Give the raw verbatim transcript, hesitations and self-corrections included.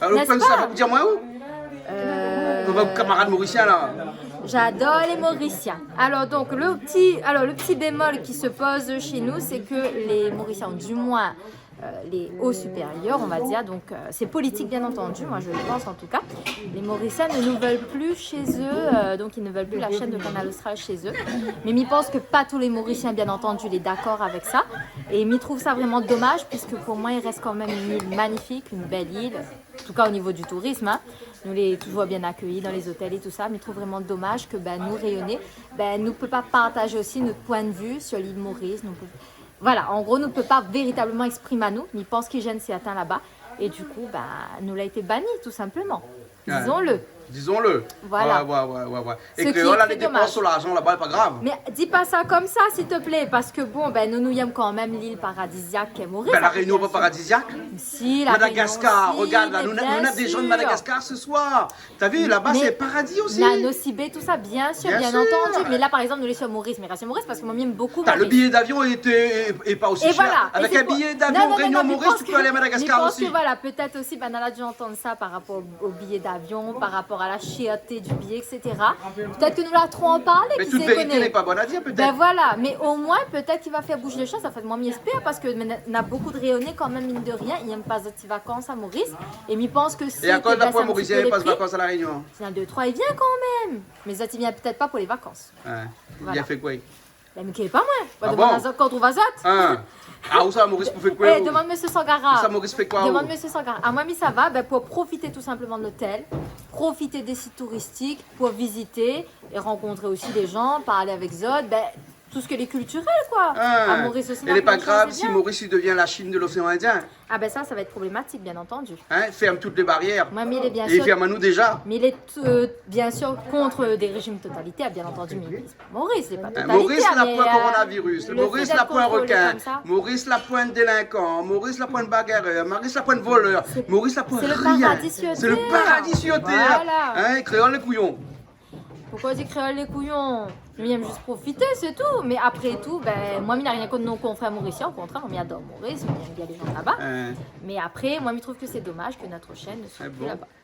Alor, ou pé sa dir amoin ou ? Euh, Ou va, kamarad morisien la. J'adore les Mauriciens. Alors, donc, le petit, alors, le petit bémol qui se pose chez nous, c'est que les Mauriciens, du moins, euh, les hauts supérieurs, on va dire, donc, euh, c'est politique, bien entendu, moi je le pense en tout cas, les Mauriciens ne nous veulent plus chez eux, euh, donc ils ne veulent plus la chaîne de Kanal Austral chez eux. Mais mi pans ke pa tout lé Morisien, bien entendu, lé dakor avèk sa. É mi trouv sa vréman domaz, puiske pou moin, i rès kan mèm in il magnifique, in bèl il. An tou ka, o nivo du tourism, in. Nou lé touzour bien akéyi dan lé zotèl é tout sa. Mi trouv vréman domaz ke, bin, nou, Rényoné, bin, nou pé pa partaz osi nout poin de vi sur l'île Maurice. Nou pé, voilà, an gro, nou pé pa véritableman éksprim anou. Mi pans ki i jèn sèrtin laba. É du kou, bin, nou la été bani, tou sinpleman. Dizon-le. Dizon-le. Voilà. Ouais, ouais, ouais, ouais, ouais. É kréol la, lé dépans son larzan laba, lé pa grav. Mé di pa sa konmsa, s'il te plaît, parske bon, bin, nou, nou yèm kan mèm l'île paradisiaque k'est Maurice. Bin, La Rényon pa paradiziak ? Si, La Rényon osi, mé bien sir. Madagascar, rogard la, nou néna, nou néna dé jan de Madagascar ce soir. T'as vu, laba, sé paradi osi. Mé Nanosibé, tout sa, bien sir, bien antandu. Bien sir. Mé la, par égzanp, nou lé sur Maurice, mé rès sur Maurice parske moin, mi yèm bokou Maurice. Putain, le billet d'avion était, est, est pas aussi cher. É voilà. Avèk in billet d'avion Rényon-Maurice, tu peux aller à Madagascar aussi. Non, non, non, mé mi pans ke, mi pans ke, voilà, pétèt osi, bin, nou la dé antann sa par rapor o billet d'avion, par rapor a la shèrté du billet, et cetera. Pétèt ke nou la tro an parlé, kisa i koné. Mé tout vérité n'est pas bonne à dire, peut-être. Bin voilà, mé omoin, pétèt k'i va fé bouz lé shoz. An fèt, moin, mi éspèr, parske, mé na, na bokou de Rényoné kan mèm, mine de rien, i yèm pa zot ti vakans a Maurice. É mi pans ke si, é akoz la, pou in Morisien, i bès in ti pé lé pri, i pans a La Rényon. Néna dé troi i vien kan mèm. Mé zot i vien pétèt pa pou lé vakans. Ouais. Voilà. I vien fé koi ? Bin, mi koné pa, moin. Ah bon ? Demann azot, kan ou trouv azot. Hein ? Ah, ousa Maurice pou fé koi, ou ? Demann mésyé Sangara. Ousa Maurice fé koi, ou ? Demann mésyé Sangara. Ah, moin, mi sava, bin, pou profité tou sinpleman de l'otèl, profité dé sit touristik, pou vizité é rankontré osi dé jan, parl avèk zot, bin, tout sak lé kiltirèl, koi. Ah. A Maurice osi, é lé pa grav si Maurice i devien la Chine de l'océan Indien. Ah bin sa, sa va èt problématik, bien antandu. Hein, fèrm tout lé barièr. Moin, mi lé bien sir. É i fèrm anou déza. Mé mi lé, euh, bien sir kont dé réjim totalitèr, bien antandu, mé Maurice, lé pa totalitèr, mé, euh, le fait d'être contrôlé comme ça. Maurice la poin koronavir, Maurice la poin rekin, Maurice la poin délinkan, Maurice la poin bagarèr, Maurice la poin volèr, Maurice la poin rien. Sé le paradis sur tèr. Sé le paradis sur tèr. Voilà. Hein, kréol lé kouyon. Poukoi di kréol lé kouyon ? Mi yèm zis profité, sé tou. Mé apré tou, bin, moin, mi na rien kont nos confrères mauriciens, o kontrèr, moin, mi ador Maurice, mi yèm bien lé jan laba. Hein. Mé apré, moin, mi trouv ke sé domaz ke nout shèn ne soi pi laba. Ah bon ?